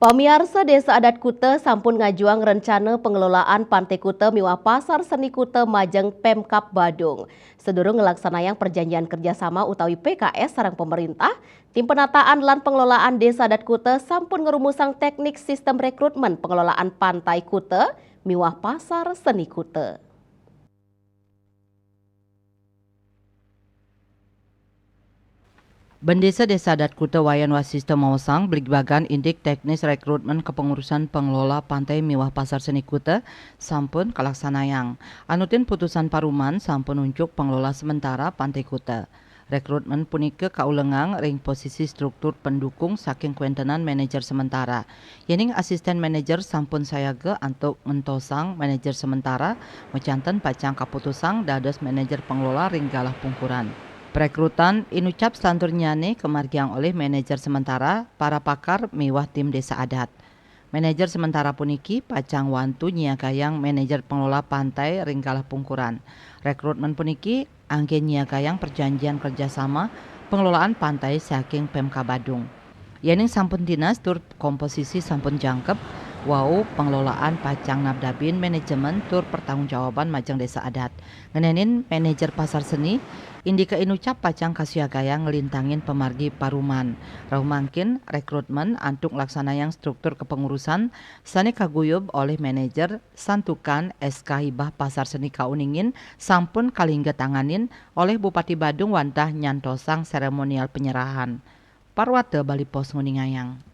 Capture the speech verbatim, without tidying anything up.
Pamiarsa, Desa Adat Kuta sampun ngajuang rencana pengelolaan Pantai Kuta miwah Pasar Seni Kuta majeng Pemkab Badung. Sadurung ngelaksanayang perjanjian kerjasama utawi P K S sareng pemerintah, tim penataan lan pengelolaan Desa Adat Kuta sampun ngerumusang teknik sistem rekrutmen pengelolaan Pantai Kuta miwah Pasar Seni Kuta. Bendesa Desa Adat Kuta Wayan Wasista maosang, bligbagan indik teknis rekrutmen kepengurusan pengelola pantai miwah pasar seni Kuta sampun kalaksanayang. Anutin putusan paruman sampun nunjuk pengelola sementara Pantai Kuta. Rekrutmen punika kaulengang ring posisi struktur pendukung saking kuentenan manajer sementara. Yening asisten manajer sampun sayaga antuk ngentosang manajer sementara, majanten pacang kaputusang dados manajer pengelola ring galah pungkuran. Perekrutan inucap salanturnyané kamargiang olih manajer sementara, para pakar miwah tim desa adat. Manajer sementara puniki pacang wantu nyiagayang manajer pengelola pantai ring galah pungkuran. Rekrutmen puniki anggén nyiagayang perjanjian kerjasama pengelolaan pantai saking Pemkab Badung. Yening sampun tinas tur komposisi sampun jangkep, wau pengelolaan pacang nabdabin manajemen tur pertanggungjawaban majeng desa adat. Ngenénin manajer pasar seni, indika inucap pacang kasiagayang nglintangin pamargi paruman. Rauh mangkin, rekrutmen antuk nglaksanayang struktur kepengurusan sané kaguyub olih manajer, santukan S K hibah pasar seni kauningin sampun kalingga tanganin olih Bupati Badung wantah nyantosang seremonial penyerahan. Parwata Bali Post nguningayang.